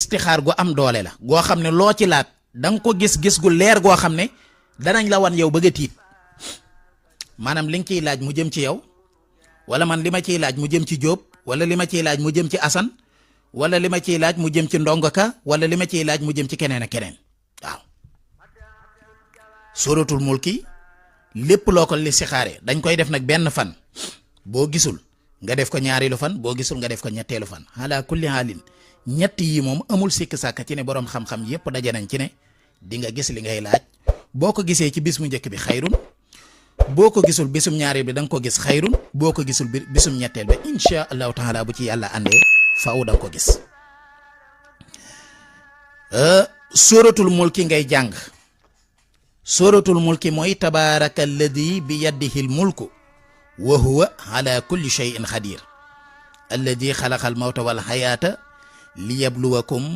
listixaar gu am doole la goo xam ne loo ci laaj da nga ko gis gu leer goo xam ne danañ la wan yow bëgg a tiit maanaam li nga ciy laaj mu jëm ci yow wala man li ma ciy laaj mu jëm ci Jóob wala li ma ciy laaj mu jëm ci Asan wala li ma ciy laaj mu jëm ci Ndongo Ka wala li ma ciy laaj mu jëm ci keneen ak keneen waaw. suratul mulki lépp loo ko listixaare dañ koy def nag benn fan boo gisul nga def ko ñaareelu fan boo gisul nga def ko ñetteelu fan ala kulli haalin ñett yi moom amul sikk sàkk ci ne boroom xam-xam yépp daje nañ ci ne di nga gis li ngay laaj boo ko gisee ci bis mu njëkk bi xayrun boo ko gisul bisum ñaareel bi da nga ko gis xayrun boo ko gisul bisum ñetteel bi insha allahu taala bu ci yàlla àndee faaw da nga ko gis. suratul mulki ngay jàng suratul mulki mooy tabaaraka alladi bi yadihi l mulku wa huwa ala kulli shay'in xadir alladi xalaqa al mawta wal xayaata liyabluwakum